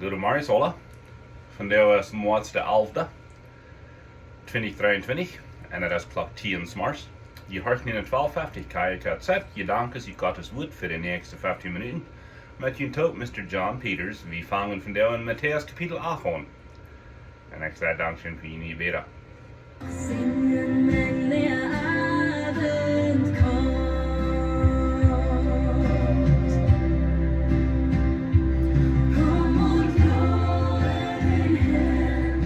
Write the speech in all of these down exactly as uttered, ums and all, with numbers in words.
Goodemorjes aula. Vondoag es Moaz de alfte, twintich dreeuntwintich, un et es Klock tieen zemorjes. Jie horchen no twalf fefty K J K Z, Jedanken ut Gottes Wuat fa de näakjste feftieen Minuten. Met junt toop, Mister John Peters. Wie fangen vondoag en Matäus Kapitel acht aun. Un ekj saj dankscheen fa june Jebäda. Singen, wenn der Abend kommt. Komm und lobe den Herrn,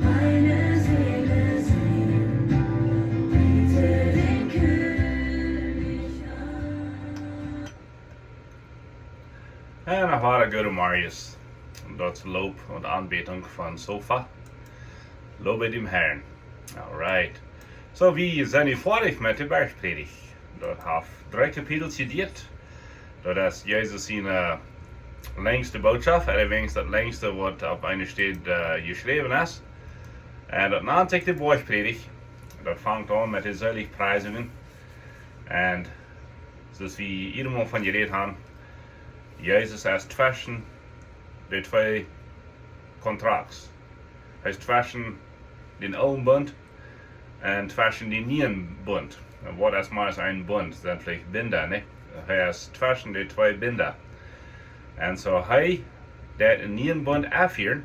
meine Seele singt, bete den König an. Un noch wada Goodemorjes. Daut es Lob un Aunbädunk von Sofa. Lobe däm Herrn. Alright. Soo, wie sent nu foadich met de Bergprädicht. Daut haft dree Kapitels jeduat. Daut es Jesus siene, äh, lenjste Bootschoft, un eent daut lenjste waut opp eene Städ, äh, jeschräwen es. Un daut nant sikj de Bergprädicht. Daut fangt aun met de Seligpreisungen. Un soo aus wie ea mol von jerät haben, Jesus es tweschen de twee Contracts. Hee es tweschen dän oolen Bunt un tweschen dän nieen Bunt. Un waut es mau een Bunt? Daut sent veleicht Binda, nä? Hee es tweschen de twee Binda. Un soo hee deed dän nieen Bunt enfieren,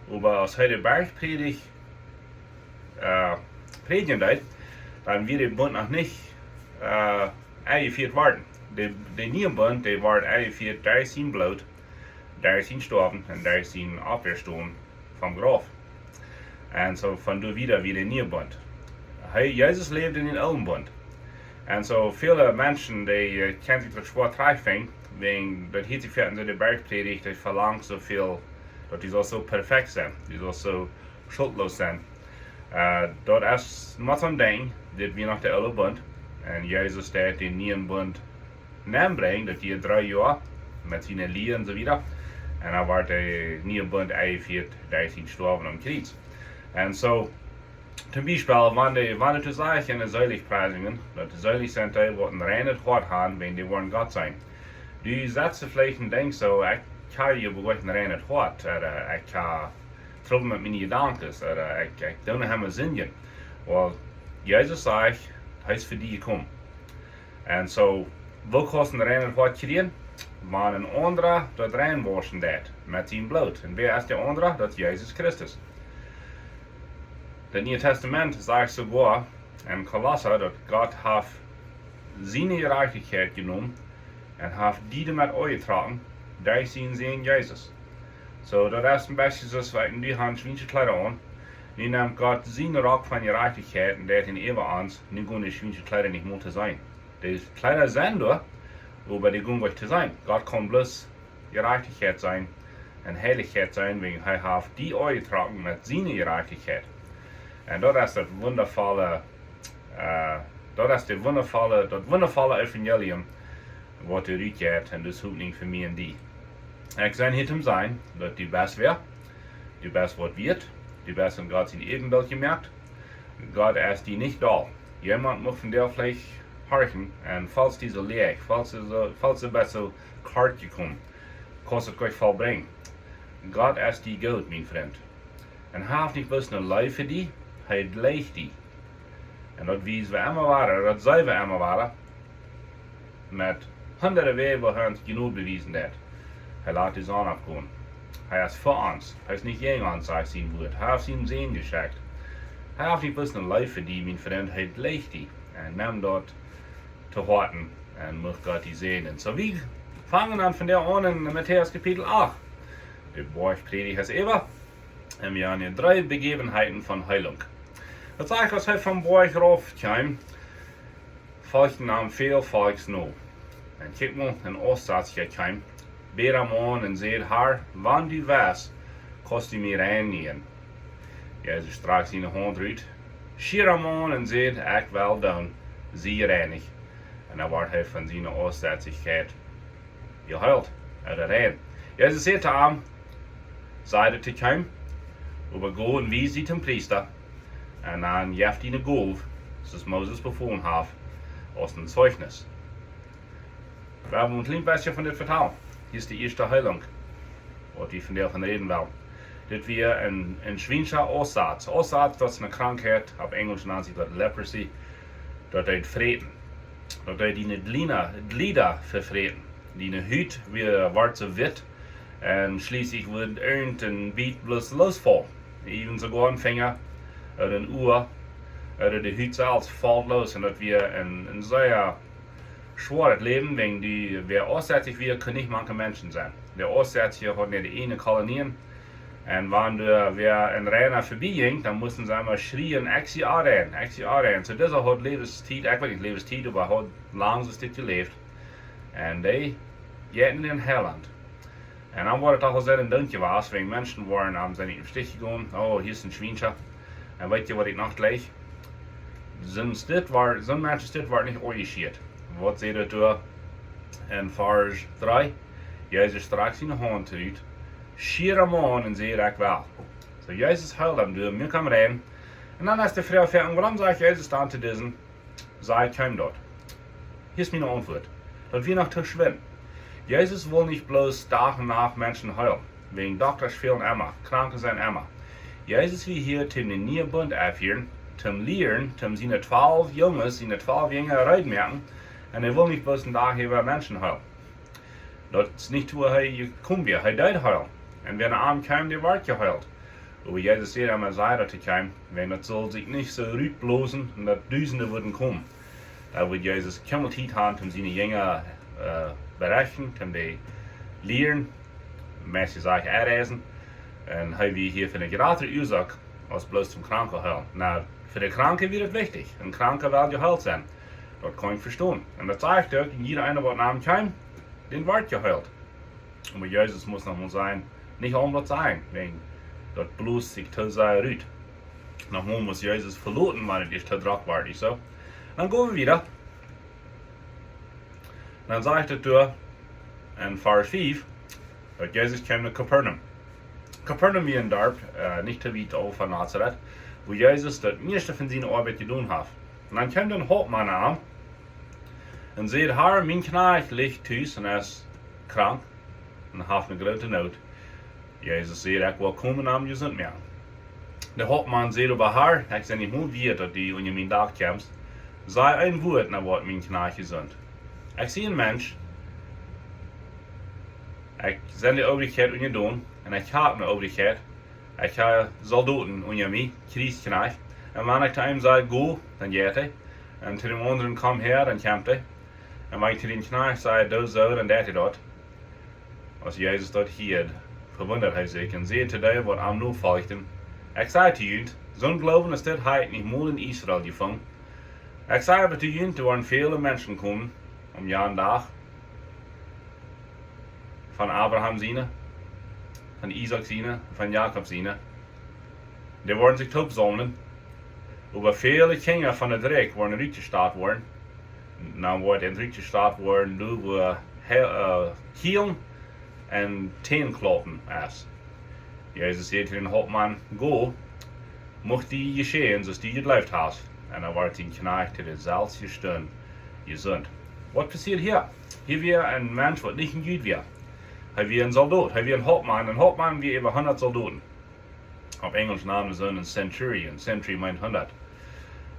oba aus hee de Bergprädicht, äh, prädjen deed, dan wia de Bunt noch nich, äh, enjefieet worden. De, de niee Bunt, dee wort enjefieet derch sien Bloot, derch sien Stoawen un derch sien Oppstonen vom Grauf. Un soo von doa wieda wia de niee Bunt. Hee, Jesus läwd en dän oolen Bunt. Un soo väle Menschen, dee, äh, kjennen sikj daut schwoa trigjfinjen, wäajen daut hieet sikj fa an soo de Bergprädicht, dee velangt soo väl, daut dee saul soo perfekt sennen, dee saul soo schultloos sennen. Äh, daut es mau soon Dinkj, dit wia noch de oole Bunt. Un Jesus deed dän nieen Bunt nenbrinjen, daut dee dree Joa met siene Lia un soo wieda. Un dan wort de niee Bunt enjefieet derch sien Stoawen aum Kjriez. Un soo, toom Biespel, wan de, wan et to sajen en de Seligpreisungen, daut de selig sent dee, waut een reinet Hoat haben, wäajen dee woaren Gott seenen. Du setst veleicht un denkjst soo, ekj hab je bloos een reinet Hoat, ooda ekj hab Trubbel met miene Jedanken, ooda ekj, ekj doo noch emma sindjen. Well, Jesus sajcht, hee es fa die jekomen. Un soo, woo kaust een reinet Hoat kjrieen? Wan een aundra daut rein wauschen deed met sien Bloot. Un wäa es de aundra? Daut es Jesus Christus. Daut Niee Tastament sajcht soogoa en Kolossa, daut Gott haft siene Jerajchtichkjeit jenomen un haft die doamet aunjetrocken derch sienen Sän Jesus. Soo, daut es een bät soo aus wan wie nu haben schwiensche Kjleeda aun. Nu nemt Gott sienen Rock von Jerajchtichkjeit un deit dän äwa ons, nu gonen de schwiensche Kjleeda nich mea to sennen. De Kjleeda sent doa, oba dee gonen nich to sennen. Gott kaun bloos Jerajchtichkjeit sennen un Heilichkjeit sennen, wäajen hee haft die aunjetrocken met siene Jerajchtichkjeit. Un daut es daut wundavolle, äh, daut es de wundavolle, daut wundavolle Evangelium, waut doa rutjeit, un daut es Hopninj fa mie un die. Ekj sie hia toom sajen, daut du best wäa, du best waut wieet, du best en Gott sien Äwenbilt jemoakt. Gott es die nich doll. Jemaunt mott vondoag veleicht horchen, un felt die soo läach, felt die soo, felt die bät soo kort jekomen, kaust et nich vollbrinjen. Gott es die goot, mien Frint. Un hee haft nich bloos ne Leew fa die, hee jleicht die. Un daut wiesen wie emma wada, daut sajen wie emma wada, met hundade Wäaj, woo hee ons Jnod bewiesen haft. Hee lat de Sonn oppgonen. Hee es fa ons. Hee es nich jäajen ons, sajcht sien Wuat. Hee haft sienen Sän jeschekjt. Hee haft nich bloos ne Leew fa die, mien Frint, hee jleicht die. Un nemm daut to Hoaten un mucht Gott die säajnen. Soo, wie fangen dan vondoag aun en Matäus Kapitel acht. De Boajchprädicht es äwa. Un wie haben hia dree Bejäwenheiten von Heilunk. Daut sajcht, aus hee vom Boajch rauf kjeem, folchten am väl Volkj no. Un kjikj mol, een Aussätzja kjeem, bäd am aun un säd: "Herr, wan du west, kaust du mie reinjen." Jesus strakjt siene Haunt rut, schieed am aun un säd: "Ekj well doonen, sie jereinigt." Un dan wort hee von siene Aussätzkjeit jeheelt, ooda rein. Jesus säd to am: "Saj daut to kjeenem, oba go un wies die dän Priesta, un dan jeff diene Gow, soo aus Moses befolen haft, aus een Zeichnis." Wie haben een kjlien bät von dit vetalt. Hia es de ieeschte Heilunk. waut wie vondoag von räden wellen. Dit wia een, een schwienscha Aussatz. Aussatz, daut es eene Krankheit, opp Enjlisch nant sikj daut leprosy. Daut deed fräten. Daut deed diene Glieda, Glieda vefräten. Diene Hut wia, wort soo witt. Un schlieslich wudd irjent een Bät bloos losfaulen. Even soogoa een Finja ooda een Ua ooda de Hut selfst fault loos. Un daut wia een, een sea schwoaret Läwen, wäajen dee, wäa aussätzich wia, kunn nich mank de Menschen sennen. De Aussätzje hauden äare ieejne Kolonien. Un wan doa wäa een Reina vebie jinkj, dan musten see emma schrieen: "Ekj sie aul rein, ekj sie aul rein." Soo, dise haud Läwenstiet, ekj weet nich Läwenstiet, oba haud lang soo Tiet jeläft. Un dee jinkj no dän Heilaunt. Un dan wort et aul sea een Dinkj jewast, wäajen Menschen wieren am, sent nich em Stich jegonen. "Oh, hia es een Schwienscha. Un weet jie, waut ekj noch jleich? Soon Mensch aus dit wort nich aunjeschieet." Waut sajcht daut doa en Varsch dree? Jesus strakjt siene Haunt rut, schieed am aun un säd: "Ekj well." Soo, Jesus heelt am doa, muak am rein. Un dan es de Froag: Wuarom sajcht Jesus dan to disen: "Saj kjeen daut"? Hia es miene Auntwuat. Daut wia noch too schwind. Jesus wull nich bloos Dach un Nacht Menschen heelen. Wäajen Doktasch fälen emma, Kranke sent emma. Jesus wia hia, toom dän nieen Bunt aunfangen, toom lieren, toom siene twalf Junges, siene twalf Jinja reed moaken. Un hee wull nich bloos een Dach äwa Menschen heelen. Daut es nich, wua hee jekomen wia. Hee deed heelen. Un wäa no am kjeem, dee wort jeheelt. Oba Jesus säd emma: "Saj daut to kjeen, wäajen daut saul sikj nich soo rutblosen un daut Dusende wudden komen." Doa wudd Jesus kjeenmol Tiet haben, om siene Jinja, äh, berechten, om dee lieren, meist jesajcht, aunreisen. Un hee wia hia fa eene jratre Uasoak aus bloos toom Kranke heelen. Nu, fa de Kranke wia daut wichtich. Een Kranka well jeheelt sennen. Daut kaun ekj vestonen. Un daut sajcht uk, un jieda eena, waut no am kjeem, dee wort jeheelt. Oba Jesus must nochmol sajen, nich aulem daut sajen, wäajen daut bloos sikj too sea rut. Nochmol must Jesus veloten, wan et ieescht too drock wort, nich soo? Dan go wie wieda. Dan sajcht et doa en Varsch fief, daut Jesus kjeem no Kapernaum. Kapernaum wia een Darp, äh, nich too wiet auf von Nazaret, wua Jesus daut mieeschte von siene Oabeit jedonen haft. Un dan kjeem een Hauptmaun aun un säd: "Herr, mien Kjnajcht licht tus un es krank un haft eene groote Noot." Jesus säd: "Ekj well komen am jesunt moaken." De Hauptmaun säd oba: "Herr, ekj sie nich mol wieet, daut du unja mien Dak kjemst. Saj een Wuat, dan woat mien Kjnajcht jesunt. Ekj sie een Mensch. Ekj sie de Obrichkjeit unjadonen un ekj hab eene Obrichkjeit. Ekj hab Soldoten unja mie, Kjrichskjnajcht. Un wan ekj to eenem saj: 'Go', dan jeit hee. Un to dän aundren: 'Komm häa', dan kjemt hee. Un wan ekj to dän Kjnajcht saj: 'Doo soo', dan deit hee daut.'" Aus Jesus daut hieed, vewundat hee sikj un säd to dee, waut am nofolchten: "Ekj saj to junt, soon Gloowen aus dit hab ekj nich mol en Israel jefungen. Ekj saj oba to junt, doa woaren väle Menschen komen, om janen Dach, von Abraham siene, von Isaak siene, von Jakob siene. Dee woaren sikj toop saumlen. Oba väle Kjinja von daut Rikj woaren rutjestat woaren." Nu woat een rutjestat woaren, doa wua he-, äh, Kjielen un Täneklaupen es. Jesus säd to dän Hauptmaun: "Go, mucht die jescheehen, soo aus du jejleeft hast." Un hee wort sien Kjnajcht to deeselwje Stund jesunt. Waut passieed hia? Hia wia een Mensch, waut nich een Jud wia. Hee wia een Soldot, hee wia een Hauptmaun. Een Hauptmaun wia äwa hundat Soldoten. Opp Enjlisch nanen see een centurion, century meent hundat.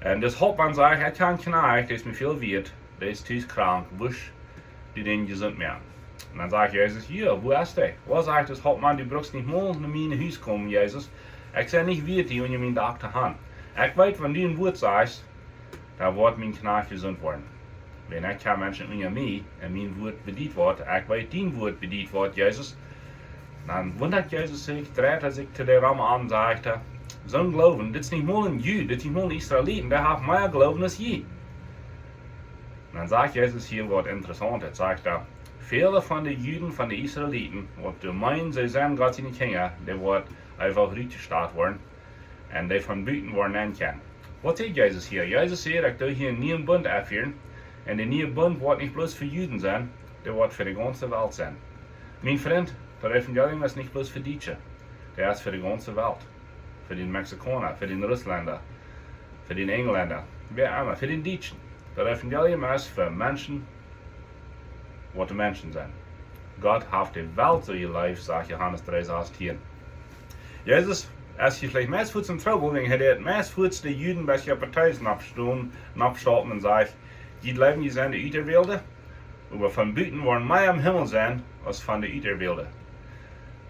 Un dis Hauptmaun sajcht: "Ekj hab een Kjnajcht, dee es mie väl wieet, dee es tus krank, wurscht du dän jesunt moaken?" Un dan sajcht Jesus: "Hia, wua es dee?" "Woo," sajcht dis Hauptmaun, "du brukst nich mol no mien Hus komen, Jesus. Ekj sie nich wieet, die unja mien Dak to haben. Ekj weet, wan du een Wuat sajchst, dan woat mien Kjnajcht jesunt woaren. Wan ekj hab Menschen unja mie un mien Wuat bediet woat, ekj weet, dien Wuat bediet woat, Jesus." Dan wundat Jesus sikj, dreit hee sikj to de Roma om, sajcht hee: "Soon Gloowen, dit es nich mol een Jud, dit es nich mol een Israelit, un dee haft mea Gloowen aus jie." Dan sajcht Jesus hia waut Interessauntet, sajcht hee: "Väle von de Juden, von de Israeliten, waut doa meenen, see sent Gott siene Kjinja, dee woaren eefach rutjestat woaren. Un dee von buten woaren nenn kjennen." Waut sajcht Jesus hia? Jesus sajcht: "Ekj doo hia een nieen Bunt aunfangen. Un de niee Bunt woat nich bloos fa Juden sennen, dee woat fa de gaunze Welt sennen." Mien Frint, daut Evangelium es nich bloos fa Dietsche. Daut es fa de gaunze Welt. Fa dän Mexikauna, fa dän Russlenda, fa dän Enjlenda, wäa emma, fa dän Dietschen. Daut Evangelium es fa Menschen, waut de Menschen sent. Gott haft de Welt soo jeleeft, sajcht Johanes dree sastieen. Jesus es hia veleicht meist fuats em Trubbel, wäajen hee deed meist fuats de Juden bie Schapeteisen oppstonen, oppstoppen un sajcht: "Jie jleewen, jie sent de Uterwälte, oba von buten woaren mea em Himmel sennen aus von de Uterwälte."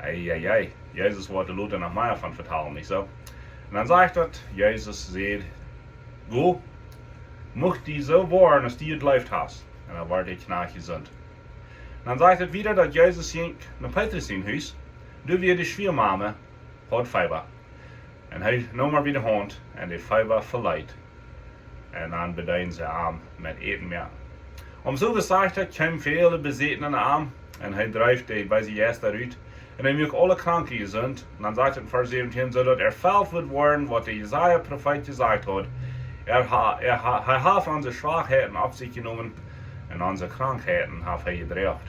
Ei, ei, ei. Jesus woat doa lota noch mea von vetalen, nich soo? Un dan sajcht daut, Jesus säd: "Go, mucht die soo woaren aus du jejleeft hast." Un dan wort de Kjnajcht jesunt. Un dan sajcht et wieda, daut Jesus jinkj no Petrus sien Hus, doa wia de Schwiamame, haud Feeba. Un hee neem äa bie de Haunt un de Feeba veleet. Un dan bedeend see am met Äten. Om soo jesajcht haud, kjeemen väle Besätne no am un hee dreef de beese Jeista rut. Un hee muak aule Kranke jesunt. Un dan sajcht et en Varsch säwentieen, soo daut erfelt wudd woaren, waut de Jesaja Profeet jesajcht haud: "Er ha, er ha, hee haft onse Schwakheiten opp sikj jenomen un onse Krankheiten haft hee jedroagen."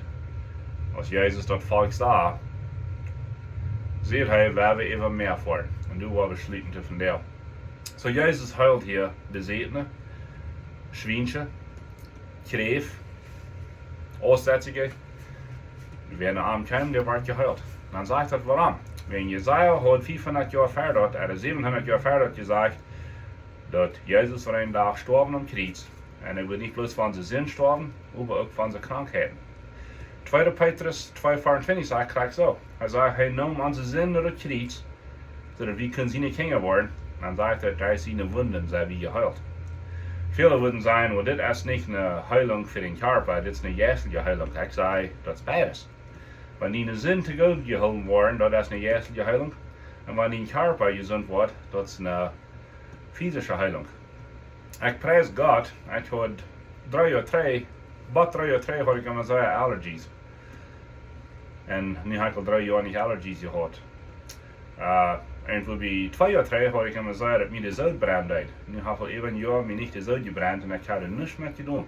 Aus Jesus daut Volkj sach, säd hee: "Wie woaren äwa mea foaren." Un doa woa wie schluten to vondoag. Soo, Jesus heelt hia Besätne, Schwiensche, Kjräft, Austsetzje. Wäa no am kjeem, dee wort jeheelt. Dan sajcht et wuarom. Wäajen Jesaja haud fiefhundat Joa ver daut, ooda säwenhundat Joa ver daut jesajcht, daut Jesus wudd een Dach stoawen aum Kjriez. Un hee wudd nich bloos von siene Sind stoawen, oba uk von siene Krankheiten. Tweede Petrus twee veeruntwintich sajcht krakjt soo. Hee sajcht, hee neem onse Sind no daut Kjriez, soo daut wie kunnen siene Kjinja woaren. Dan sajcht et, derch siene Wunden sent wie jeheelt. Väle wudden sajen: "Well, dit es nich eene Heelunk fa dän Kjarpa, dit es eene jeistelje Heelunk." Ekj saj, daut es beides. Wan diene Sind to goot jehoolen woaren, daut es eene jeistelje Heelunk. Un wan dien Kjarpa jesunt woat, daut es eene physische Heelunk. Ekj pries Gott, ekj haud dree Joa trigj, bot dree Joa trigj haud ekj emma sea allergies. Un nu hab ekj aul dree Joa nich allergies jehaut. Äh, un fa bie twee Joa trigj haud ekj emma sea, daut mie de Soot brennen deed. Nu haft aul äwa een Joa mie nich de Soot jebrennt un ekj hab doa nuscht met jedonen.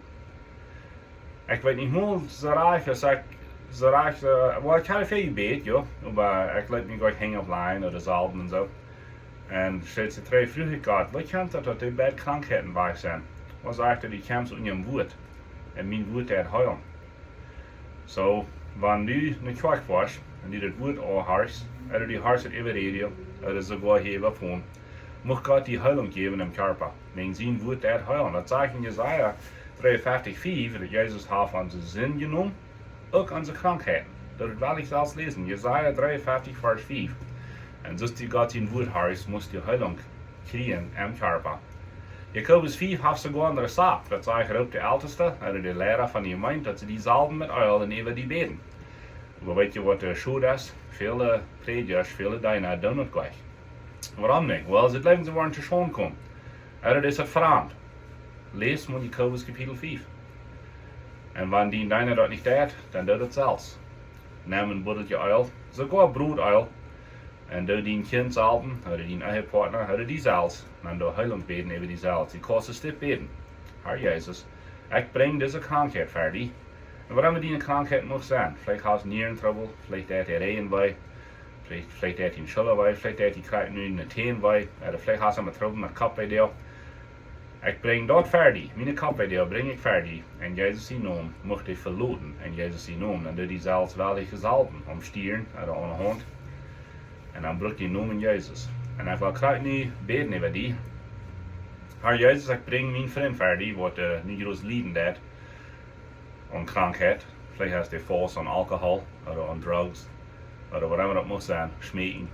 Ekj weet nich mol soo rajcht, aus ekj soo rajcht, äh, well, ekj hab väl jebät, jo, oba ekj leet mie nich Henj oppläajen ooda Salwen un soo. Un soo trigj fruach ekj Gott: "Woo kjemt daut, daut dee beid Krankheiten wajch sent?" Well, sajcht hee: "Du kjemst unja mien Wuat. Un mien Wuat deit heelen." Soo, wan du no Kjoakj foascht un du daut Wuat aunhorchst, ooda du horchst et äwa Radio, ooda soogoa hia äwa Phone, mucht Gott die Heelunk jäwen em Kjarpa. Wäajen sien Wuat deit heelen. Daut sajcht en Jesaja dree un feftich fief, daut Jesus haft onse Sind jenomen, uk onse Krankheiten. Daut well ekj selfst läsen. Jesaja dree un feftich, Varsch fief. Un soo aus du Gott sien Wuat horchst, motst du Heelunk kjrieen em Kjarpa. Jakobus fief haft soogoa een Rezept. Daut sajcht: "Roop de Elteste, ooda de Liera von de Jemeent, daut see die salwen met Eelj un äwa die bäden." Oba weet jie, waut de Schod es? Väle Prädjasch, väle Deena doonen daut nich. Wuarom nich? Well, see jleewen, see woaren to Schaund komen. Ooda daut es et framd. Läs mau Jakobus Kapitel fief. Un wan dien Deena daut nich deit, dan doo daut selfst. Nem een Butteltje Eelj, soogoa Broteel, un doo dien Kjint salwen, ooda dien Ehepartner, ooda die selfst, un dan doo Heelunk bäden äwa die selfst. Du kaust stell bäden: "Herr Jesus, ekj brinj dise Krankheit ver die." Un waut emma diene Krankheit mucht sennen, veleicht hast du Nierentrubbel, veleicht deit de Rigjen wee, veleicht, veleicht deit de Schulla wee, veleicht deit de Krakjt nu de Täne wee, ooda veleicht hast du emma Trubbel met Koppwee. Ekj brinj daut ver die, miene Koppwee brinj ekj ver die, en Jesus sien Nomen, mucht dee veloten, en Jesus sien Nomen. Un doo die selfst wellich salwen, aum Stieren ooda aun de Haunt. Un dan bruck dien Nomen Jesus. Un ekj well krakjt nu bäden äwa die. Herr Jesus, ekj brinj mienen Frint ver die, waut, äh, nu jrods lieden deit aun Krankheit. Veleicht es dee faust aun Alkohol ooda aun Drugs ooda waut emma daut mucht sennen, Schmeeken.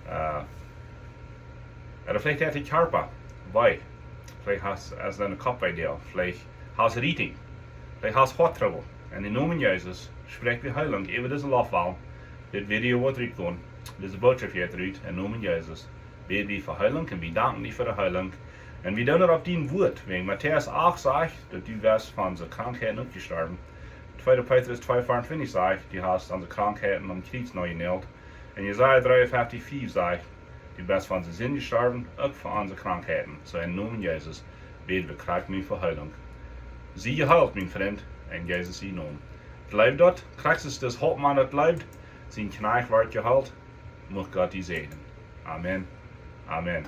Äh, ooda veleicht haft de Kjarpa wee. Veleicht hast, hast du een Koppwee. Veleicht hast du Rietinj. Veleicht hast du Hoattrubbel. En dän Nomen Jesus spräakj wie Heelunk äwa dise Loftwal. Dit Video woat rutkomen. Dise Bootschoft jeit rut. En dän Nomen Jesus bäd wie fa Heelunk un wie danken die fa de Heelunk. Un wie doonen daut opp dien Wuat. Wäajen Matäus acht sajcht, daut du best von onse Krankheiten utjestorwen. Tweede Petrus twee veeruntwintich sajcht, du hast onse Krankheiten aum Kjriez nojenäajelt. Un Jesaja dree un feftich fief sajcht, du best von onse Sind jestorwen, uk fa onse Krankheiten. Soo, en dän Nomen Jesus bäd wie krakjt nu fa Heelunk. Sie jeheelt, mien Frint, en Jesus sien Nomen. Jleew daut, krakjt soo aus dis Hauptmaun daut jleewd, sien Kjnajcht wort jeheelt. Mucht Gott die säajnen. Amen. Amen.